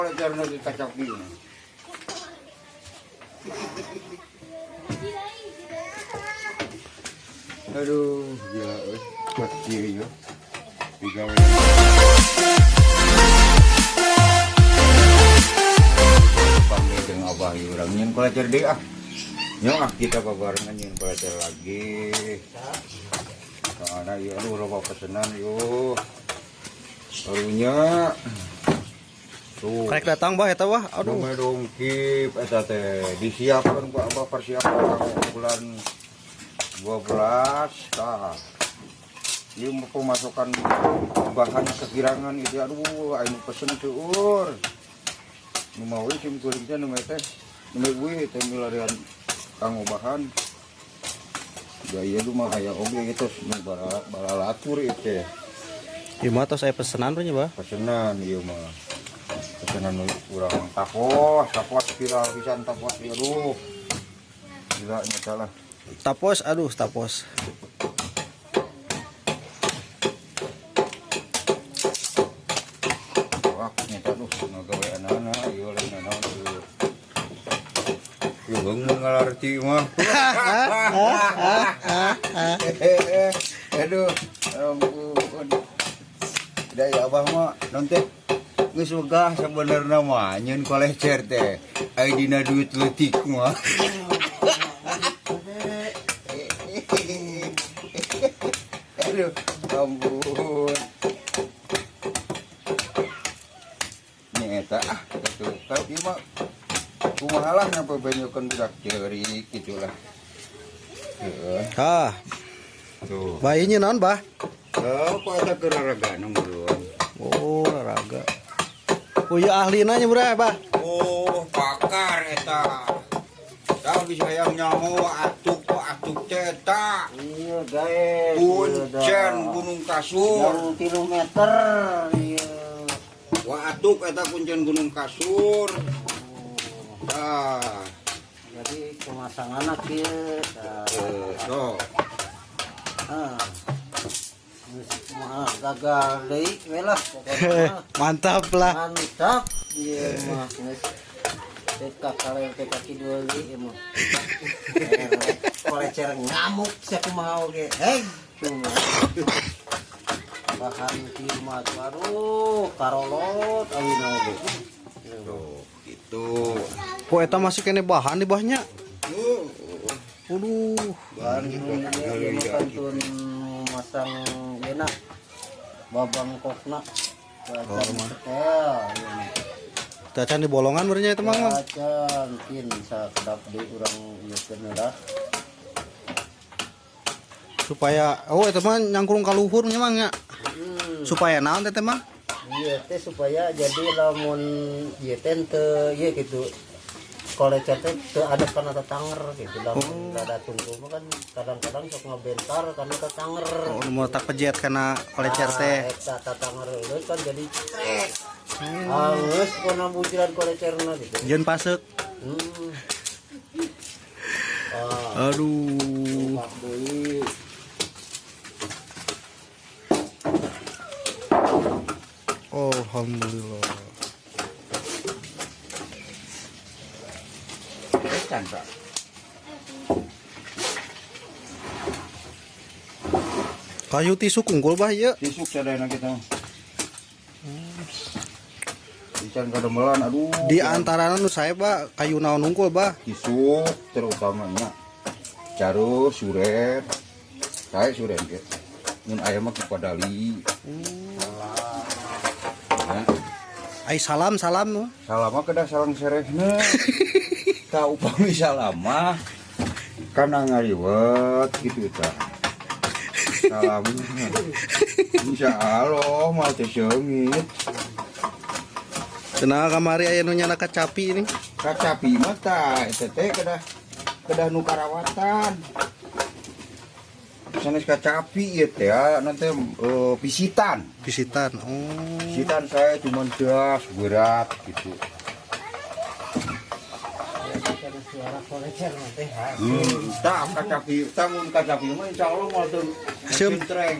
Kolecerna ge kacapi. Aduh, gila euy. Kuat kieu ieu. Digawe. Panggil jeung Abah ieu urang nyieun kolecer deui ah. Nyo ah kita babarengan nyieun kolecer lagi. Soalna ieu aduh loba pesenan yeuh. Karunya. Tuh. Karek datang bah eta wah. Aduh. Aduh, dongkip eta teh disiapkan ku Abah persiapan kanggo bulan 12 tah. Ieu mah pemasukan bahan kekirangan itu aduh aing pesen seueur. Nu mawi sim kuring teh nu teh nu euy teh milarian kanggo bahan. Da ieu mah aya oge gitu nu balalatur ieu teh. Ieu mah tos aya pesenan nya bah. Pesenan ieu mah. Pesenan urang tapos, tapos viral pisan tapos ieu aduh. Gila nyata lah. Tapos aduh tapos. Wah, nyata aduh ngagawe anak-anak ieu lain naon ieu. Ieu beungeut ngalarti mah. Aduh, ampun. Da ya Abah mah non teh geus wegah sabenerna mah nyieun kolecer teh. Ai dina duit leutik mah. Aduh, ampun. Nya eta ah kitu. Kalau ieu mah kumaha lah nyampe benyokeun budak ceurik kitu lah. Heeh. Ah, Tuh. bayinya naon bah? Oh, kok eta keur raragana meureun. Oh, olahraga. Oh iya ahlina nya bro, bah. Oh, pakar eta. Tah bisa hayang nyaho atuk kok atuk teh eta. Iya guys. Kuncen Gunung Kasur. Yang 3 meter. Iya. Wah atuk eta kuncen Gunung Kasur. Tah, Jadi pemasangan kieu. Tah. So. Ah. Geus mah gagal deui we lah pokoknya. Mantap lah. Mantap. Ieu mah geus TK kaleng TK kidul deui ieu mah. Kolecer ngamuk sia kumaha oge. Hei, cuma. Bahan kieu mah aduh karolot awina oge. Tuh, gitu. Po eta masih kene bahan di bahnya. Tuh, Aduh. bahan gitu. Ieu mah kantun masang ieu na babangkokna. Oh, mah. Setel ieu mah. Tacan di bolongan berarti eta mah. Mang. Acan kin sakedap deui urang ieu keun lah. Supaya oh eta mah nyangkrung ka luhur nya mang nya. Supaya naon teh mah? Iya teh supaya jadi lamun ieu teh teu ieu gitu. Kolecer teh teu ada kana tatanger gitu. Lamun rada tungku mah kan kadang-kadang sok ngabentar kana tatanger. Oh, nu tak pejet kana kolecer teh. Ah, eta tatanger heuleuh kan jadi trek. Halus kana bujiran kolecerna gitu. Jeung paseuk. Ah, Aduh. pak deui. Oh, alhamdulillah. Ecan, Pak. Kayu tisu kunggul bah ieu. Tisuk sadayana kita. Ican kademelan aduh. Di antara nu saya bah kayu naon unggul bah. Tisuk terutamanya. Caru suren. Saya suren ge. Mun aya mah kepadali. Ya. Ai salam salam nu. Salama kedah salang serehna. Tah upami salama kana ngariwet gitu tah. Salam. Insya Allah mah teh seungit. Cenah kamari aya nu nyana kacapi ini. Kacapi mah tah eta teh kedah nu karawatan. Sanes kacapi ieu teh ya, nanti pisitan. Pisitan. Oh. Pisitan saya cuma das berat gitu. Suara kolecer mah teh. Tah kacapi, tah mun kacapi mah insyaallah moal teu Seum. ngajentreng.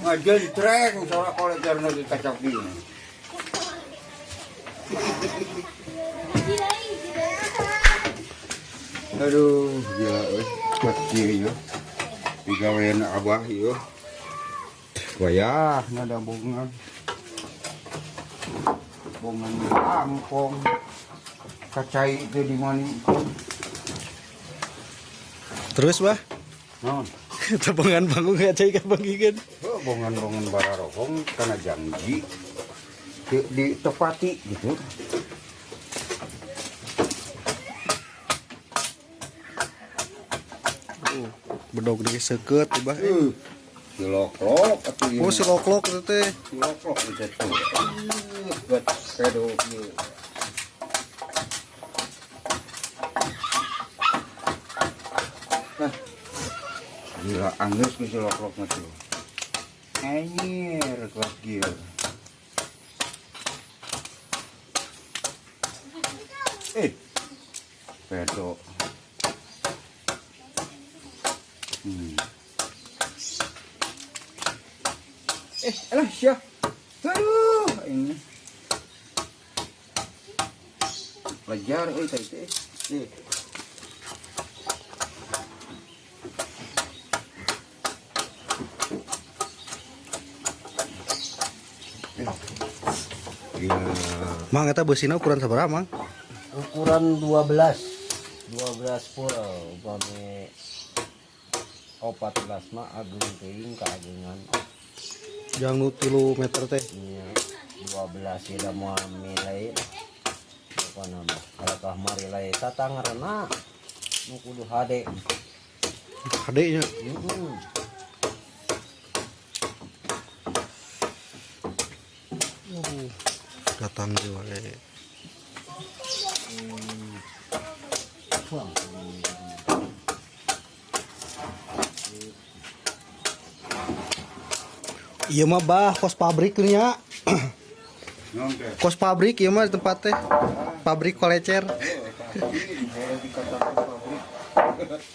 Ngajentreng suara kolecerna ge kacapi. Aduh, gila euy. Kuat kieu ieu. Digawean abah ieu. Wayah nada bongan. Bongan angkong. Kacai teh di mana? Terus bah, Naon? tebongan bangun gak cai kabanggikan. Heuh, bongan-bongan bararohong kana janji ditepati gitu. Bedog deui seukeut bah. Siloklok atuh ieu. Oh, si loklok itu teh. Siloklok itu tuh. Buat pedo ieu. Nah. Gila anggeus ku siloklok mah tuh. Anjir, kuat kieu. Eh. Pedo. Alah sia. Aduh, ini. Belajar euy teh teh. Gila. Mang eta beusina ukuran sabaraha, Mang? Ukuran 12. 12 pul upami 14 mah ageung teuing kaageungan. Jang nu 3 meter teh. Iya, 12 ieu da moal milai. Pokona mah kalakah marilai tatangarna nu kudu hade. Hade nya. Heeh. Datang deui wae. Ieu mah bah kos pabrik nya. Naon teh? Kos pabrik ieu mah tempat teh. Pabrik kolecer. Eh, pasti boleh dikatakan pabrik.